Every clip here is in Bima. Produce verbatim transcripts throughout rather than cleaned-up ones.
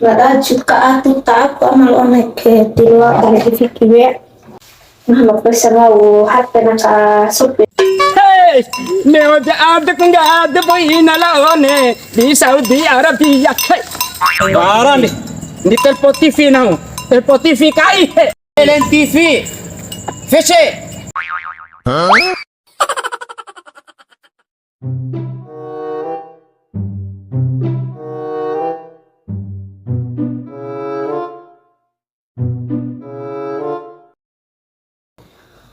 Na daju ka atu ta aku ama la One ke, tiloa kali di fiki we. Nah, ma pesa wa'u H P na ka sopi. Hei, me wajah ada ku nggak ada boy ina la One di Saudi Arabia. Hei. Barang di, di telpo T V nau. Telpo T V kai. Hei. Elen T V. V C.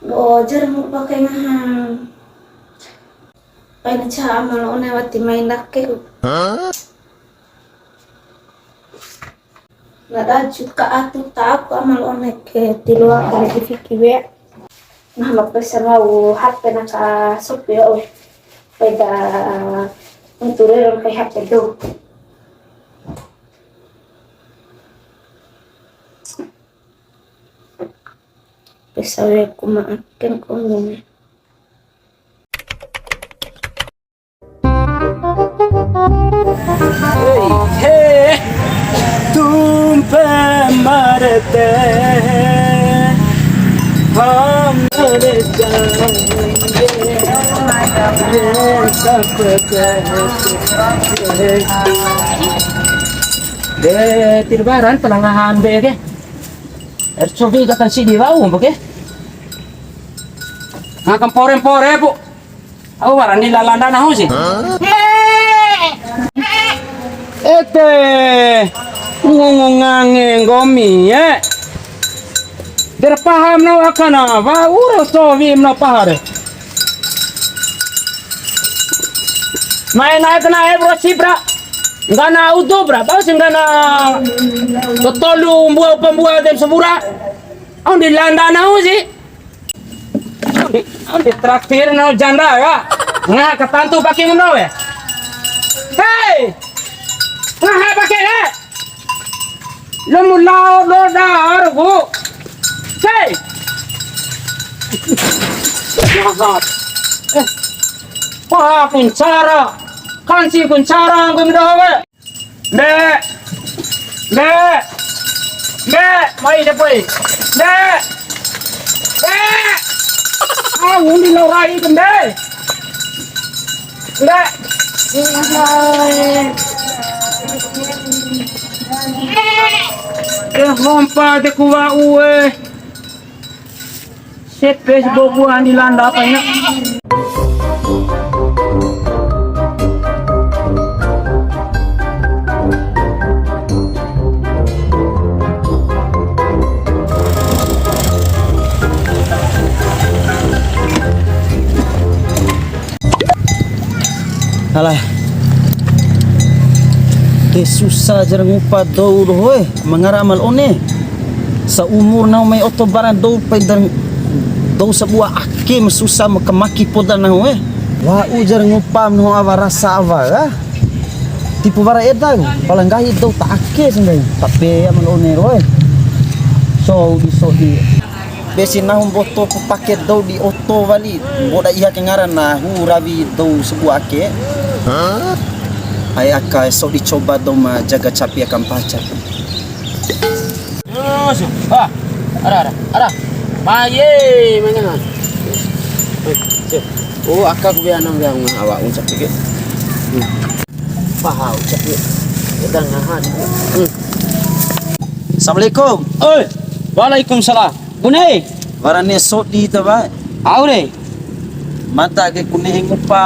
Do'o ja ra ngupa kai ngaha. Pai na caha ama la One wati mai ndake ku. Na daju ka atu ta aku ama la One ke, tiloa kali di fiki we. Nah, ma pesa wa'u H P na ka sopi wa'u. Pai da nuntu rero kai H P dou. Pesa we ku ma aken ku ngome. Hei, hei, tumpe marete, hamare jangge, ye sapete. De, tiwara pala ngaha ambe ke. Er cobi katan sidi wa'u, mbo ke. Ngaha kampore-mpore, Bu. Au wara ndi lalanda nahu si. Ede. Ngungu ngange nggomi, e. Der paham nau akana, wa'ura sowi mena pahare. Mai naik kena e, bro, si, bra. Nggana udu, bra. Bau si nggana totolu mbua upa mbua dem sabura. Au ndi landa nahu si. Au ndi, au ndi traktir nahu janda ka. Ngaha katantu pake mena we. Hei! Ngaha pake, e! Lo mu lao lo dar hu. Hei! Jahat. E, paha ku ncara. Kansi ku ncara nggomi doho we. Mbe. Mbe. Mbe. Mai de poi. Mbe. Mbe. Ah, undi lao rai ke mbe. Mbe. E hompa de ku wa'u e. Sepe si bou buah ndi landa apa ina. Alah. Ke susa ja ra ngupa dou doho e, ma ngara ama la One. Sa umur nahu mai oto barang dou, pai da dou sabua ake ma susa ma kamaki poda nahu e. Wa'u ja ra ngupa nahu awa rasa awa ka. Tipu wara eda ku, pala nggahi dou ta ake si nggahi. Tabe ama la One doho e. Sodi sodi. Be si nahu mboto ku pake dou di oto wali, mboda iha ke ngaran nahu rawi dou sabua ake. Ai aka sodi coba dou ma jaga capi aka mpaca. Ah, ara, ara, ara. Maye, mena. Oh, aka ku be anam be anam awa unsa pike. Paha ucap ya. Udah ngahan. Hmm. Assalamualaikum. Oi, waalaikumsalam. Bune? Wara ne'e sodi ta, Pak? Au re? Mada ke ku ne'e ngupa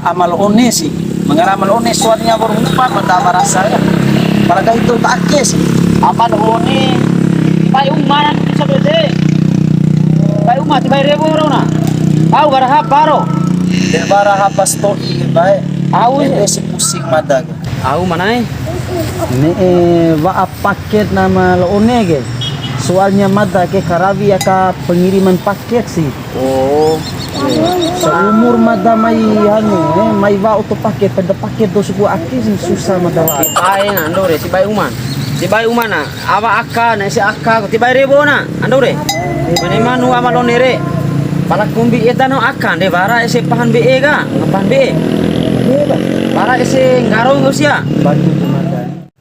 ama la One si. Ma ngara ama la One soalnya baru ngupa mada awa rasa ya. Para gai tu ta ake si. Ama la One. Pai umaran bisa bede. Pai uma ti pai rewo rona. Au wara hapa ro. De wara hapa sato'i bae. Au. Ne'e si pusing mada ke. Au mana'e? Ne'e wa'a paket na ama la One ke. Soalnya mada ke karawi aka pengiriman paket si. Oh. Seumur mada mai anu, eh, mai wa'a oto paket, peda paket dou sabua ake si susah mada wa'a. Ti bae na, ando re, ti bae uma. Ti bae uma na. Awa aka, na ese aka, ti bae rewo na, ando re. Mane manu ama la One re. Pala kombi eda no aka, de wara ese pahan be'e ka, pahan be'e. Wara ese nggaro nggo sia. Bantu tu mada.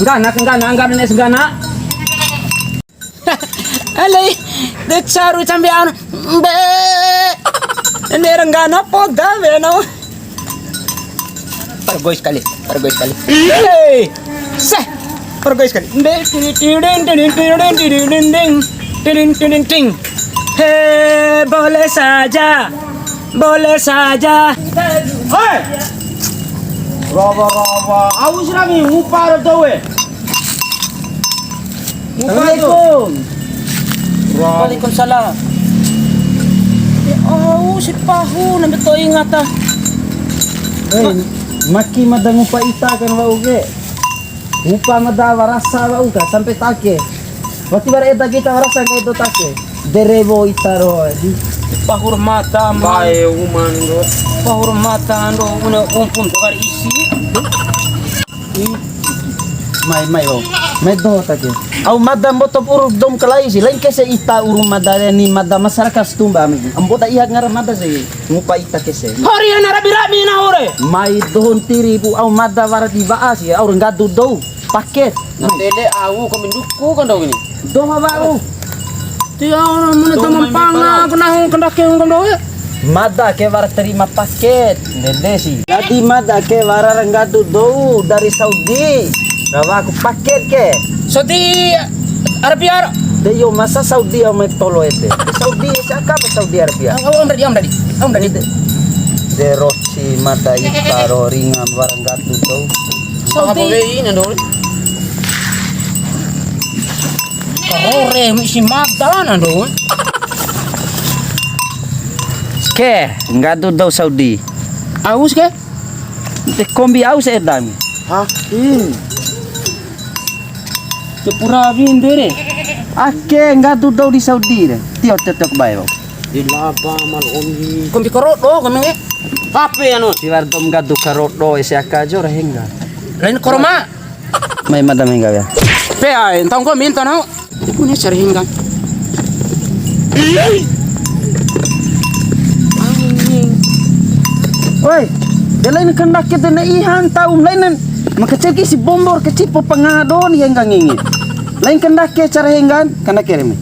Nggana, nggana, nggana, nggana. Alai, de caru cambe anu. Mbe. Ede ra nggana poda weno. Pergoi sekali, pergoi sekali. Hei. Seh. Pergoi sekali. Mbe, tidin, tidin, tidin, tidin, tidin, ding. Tidin, tidin, ding. He, boleh saja. Boleh saja. Hei. Rawa, rawa. Au si rami, ngupa ro doe. Ngupa tu. Assalamualaikum. Ra- Waalaikumsalam. Ya, au si pahu nambe to'i ngata. Hei, maki mada ngupa ita kan wa'u ke. Ngupa mada warasa wa'u ka sampe take. Wati wara eda kita warasa nggahi do take. De rewo ita ro. Pahur mata, ma. Bae uma ndo. Pahur mata ndo, una umpun to kari isi. Mai, mai, wa'u. Mai doho take. Au mada mboto uru dou ma kalai si. Lain kese ita uru mada ni mada masyarakat Stumba. Mboto iha ngara mada si. Ngupa ita kese. Hori ana rabi-rabi na hore. Mai doho ntiri pu au mada wara di wa'a si, au ra nggadu dou. Paket. Na tele au ko menduku kan dou ini. Doho wa'u. Ti ana mene taman panga kena hong kendake hong dou. Mada ke wara terima paket. Ndede si. Jadi mada ke wara ra nggadu dou dari Saudi. Ra wa'aku paket ke. Saudi Arabia. De yo, masa Saudi au mai tolo ede. Saudi ese aka apa Saudi Arabia? Au, au, om tadi, om tadi. Om tadi. De, de roci mada ita ro ringa wara nggadu dou. Saudi. Apa be ini, Dul? Karore, misi mada na, Dul. Ke, nggadu dou Saudi. Aus ke? De kombi aus edami. Hah? Ih. Te pura winde re. Ake nggadu dou di Saudi re. Tio, tio, tio, bae, wa'u. Di laba mal omi. Kombi karodo kami nge. H P anu. Tiwara dou ma nggadu karodo ese aka jo ra hengga. Lain koroma. Mai mada ma hengga ya. Pe ai, ntau ko minta nau. Punya cara hengga. Woi, de lain kandake de na ihan tau lain. Makaceki si bombor kecipo pangado ni hengga ngingi. Lain kandake cara henggan, kandake reme.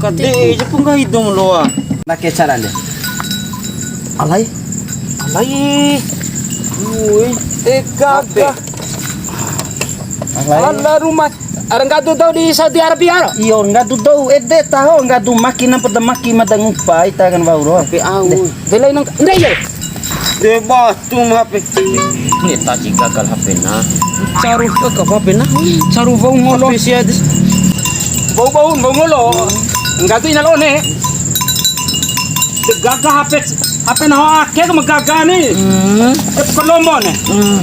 Kade, je pun nggak hidung loa. Ndake cara nde. Alai. Alai. Ui, tega. Ape? Alai. Ala rumah. Ara nggadu dou di Saudi Arabia ro? Iyo, nggadu dou ede taho, nggadu maki nampa da maki mada ngupa ita kan wa'u ro. Tapi au. Nde. Belai nang, nde iya. De batu ma H P. Ni taji gagal H P na. Caru gagal H P na. Caru wa'u ngolo. H P sia des. Bau-bau, bau ngolo. Nggadu ina la One. De gaga H P, H P nahu ake ku ma gaga ni. Hmm. Cep kolombo ne. Hmm.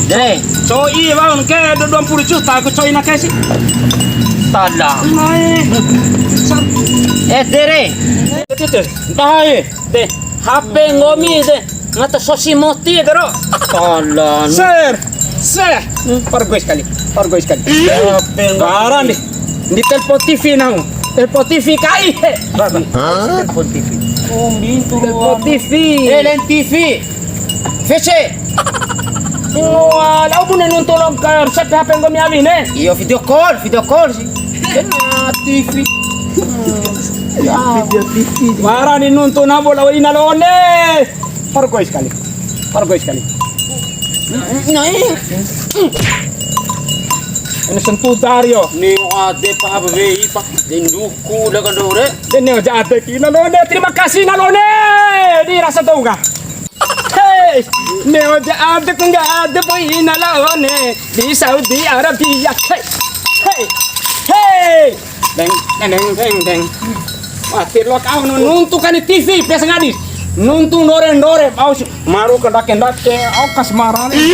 Dere. Co'i wa'un ke dua puluh juta ku co'i na ke si. Tada. Mai. Eh, dere. Betul, betul. Dai. De, H P nggomi de, ngata sosi moti ede ro. Tolong. Ser, ser. Pergoi sekali, pergoi sekali. H P nggomi. Barang di, di telpon T V nau. Telpon T V kai. He. Ba, ba. Hah? Telpon T V. Oh, mintu telpon T V. Eh, lain T V. V C. Wah, lau bune nuntu lo ka set H P nggomi awi ne. Iyo, video call, video call si. Kena T V. Ya. Video T V. Wara ni nuntu na bola ina la One. Pergoi sekali. Pergoi sekali. Nah, ini. Ini sentuh dari yo. Ni ade pa apa wei pa. Denduku da kandore. Ini aja ade kina la One. Terima kasih na la One. Di rasa tau nggak? Hei, neo ja ade ku nggak ade boy ina la One di Saudi Arabia. Hei, hei, hei. Deng, deng, deng, deng, deng. Wati loa kau nu-, nuntu kani T V, pesa ngadis. Nuntu ndore-ndore, bau si, maru ke ndake-ndake, au kas marani.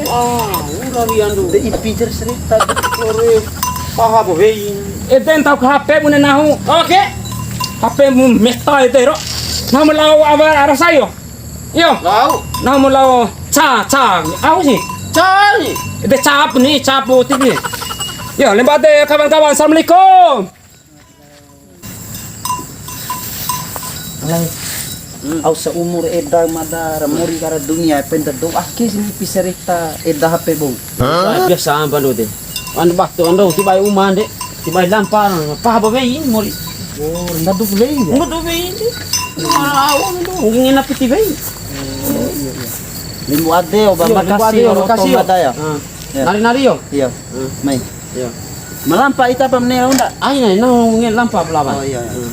Ah, ura wiandu. De ipi jer cerita, de kore. Paha bo hei. Eden tau ke H P bune nahu. Oke. H P mu meta ede ro. Namu lau awa ara sayo. Iyo. Lau. Namu lao ca, ca. Au si? Ca ni. Ede cap ni, cap T V. Yo, lembo ade kawan-kawan. Assalamualaikum. Alai. Hmm. Au seumur eda mada ra mori kara dunia penta do ake si ipi cerita eda H P bou. Hah? Biasa ampa ndo de. Ando waktu ando tiba uma nde. Tiba lampa, paha ba wei mori. Oh, nggadu wei ya? Nggadu wei nde. Mana au ando, ngena piti wei. Oh, iya, iya. Limbu ade, oh, iya, limbu makasih, ade, oh, makasih, yo. Ada ya? Ah. Ya. Nari-nari, yo? Iya. Ah. Mai. Iya. Malampa ita apa menera unda? Ai, nai, nau nge lampa pelawan. Oh, iya, iya. Ah.